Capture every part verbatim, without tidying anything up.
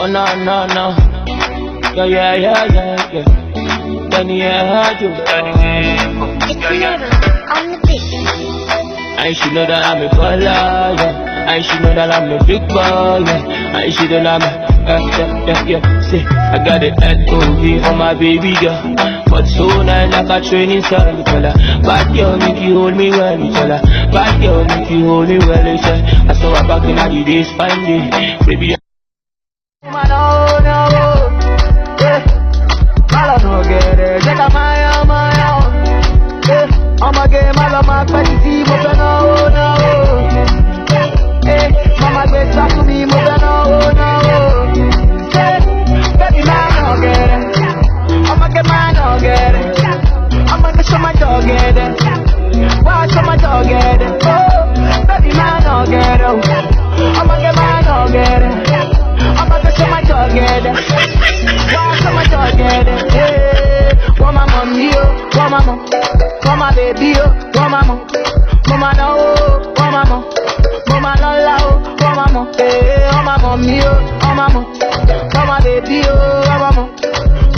Oh no, no, no. Yeah, yeah, yeah, yeah, yeah. Then yeah, I do. It's never on the beat. I should know that I'm a baller, yeah. I should know that I'm a big boy, yeah. I should know that I'm a, yeah, yeah, yeah, yeah. See, I got the L O V for my baby girl. But so nice like a training cell, tell her. Bad girl, make you hold me well, tell her. Bad girl, make you hold me well, tell her. I saw her back in the days, fine day. Baby, Woman, oh, no, oh. Eh, má lọ nà gẹ̀rẹ̀, jẹ́ ká máa yá, máa yá, oh. Eh, ọmọge, má lọ máa pẹ́ títí, mo fẹ́ náwó, náwó. Eh, mama gbé sá fún mi, mo fẹ́ náwó, náwó. Eh, baby, má lọ gẹ̀rẹ̀, ọmọge, má lọ gẹ̀rẹ̀. I'ma get some my dog at it. Why some my dog at it? Oh, baby, my dog at it. I'ma get my dog at it. I'ma get some my dog at it. Why some my dog at it? Yeah. Want my mommy, oh, want my mom. Want my baby, oh, want my mom. Mama, no, oh, want my mom. Mama, no, oh, want my mom. Eh, want my mommy, oh, want my mom. Want my baby, oh, want my mom.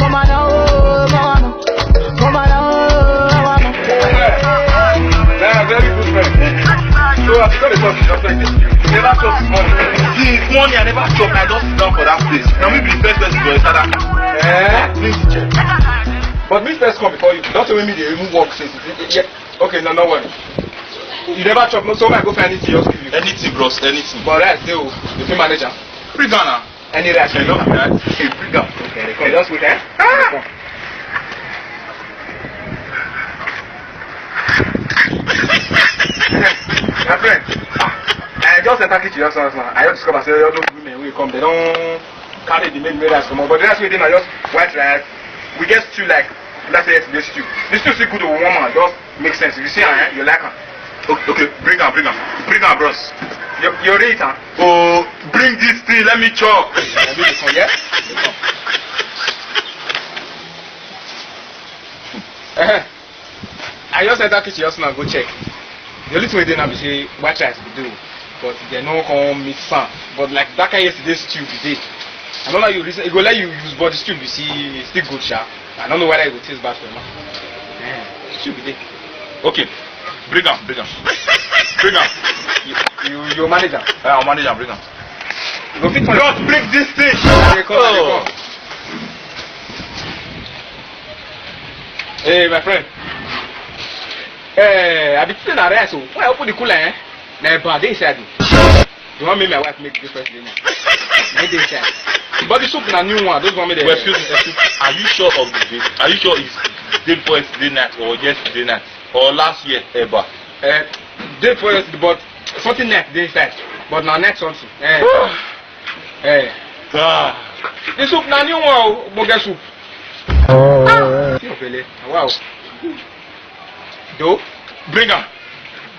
Mama, no, oh, want my mom. Mama, no, oh, want my mom. They are very good friends. So I forgot the talk just like this. You never chop this morning. Since morning I never chop. I just sit down for that place. Now me be the first person to enter that car. Eh? Please check. But me first come before you. Don't tell me they even work since. Yeah. Okay, no, no worry. You never chop, no, so I go find anything else give you. Anything, bros, anything. But rice dey o, you fit manage am. Bring am now. Any rice you love that? Hey, bring am. Okay, they come. Just wait, eh? Ah! My friend, ah, I just enter kitchen just now. I just discover say all those women wey come, they don carry the main main rice comot. But the rice wey dey na just white rice. We get stew like, let's say, yesterday stew. The stew still good to warm am. Just make sense. If you see am, eh, you like am. Okay, okay, bring am, bring am, bring am, bros. You, you ready, huh? Oh, bring this thing, let me chop. Yeah, let me come, yeah? Let me come. Eh, I just enter kitchen just now, go check. The only thing we dey now be say white rice go do, but they no come mix am. But like that kind yesterday stew be dey. I don't know you reason. E go let you use body stew be see still good sha. I don't know whether e go taste bad for your mouth. Eh, stew be dey. Okay, bring am, bring am, bring am. You, you, your manager. Yeah, our manager, bring am. You go fit. Just bring this thing. They come, they come. Hey, my friend. Eh, I be sitting at rest. Why open the cooler, eh? Na eba dey inside o. You wan make my wife make breakfast today now? Make dey inside. But the soup na new one. Those one make dey. Well, excuse me, excuse me. Are you sure of this? Are you sure it's day before yesterday night or yesterday night or last year eba? Eh, day before yesterday, but something night dey inside. But na night something. Eh. Eh. Ah. The soup na new one o. Ogbonge soup. Ah. See your belle. Wow. Do? Bring am.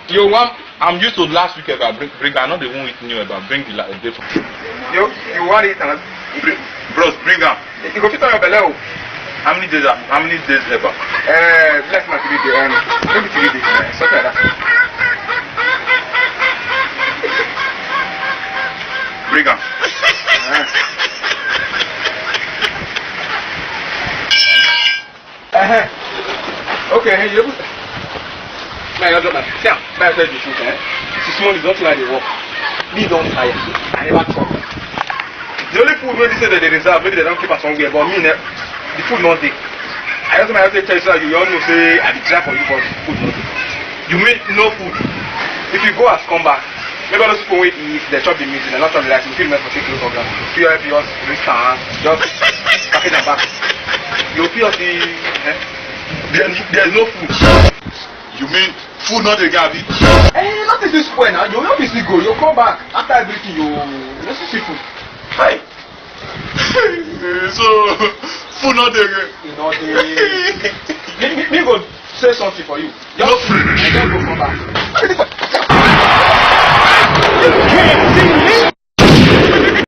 You want? I'm used to last week eba. Bring, bring. I no dey even eat new eba. Bring the la-, day for. You, you want it and bring, bros, bring am. You go fit on your belle o. How many days? How many days eba? Eh, less than three days. Um, maybe three days. Eh, something like that. Bring am. Eh. Uh-huh. Okay, hey, you. Now you drop my. See, now I tell you the truth, eh? This morning, don't try the work. Me don't tire. I never chop. The only food wey be say that they reserve, maybe they don't keep am somewhere, but me, ne, the food not dey. I just might say tell you, you all know say I be try for you, but food not dey. You mean no food? If you go as come back, maybe all those people wey eat, they chop the meat, they not chop the rice, you feel mess for take close organ. P O F yours, risk and just package am back. You P O F, eh? There, there's no food. You mean food not dey get abi? Eh, not this spoil now. You no be still go. You come back after everything. You, you no see food. Hi. So food not dey. You know the. Me, me, me go say something for you. You no free. I can't go come back. You can't see me.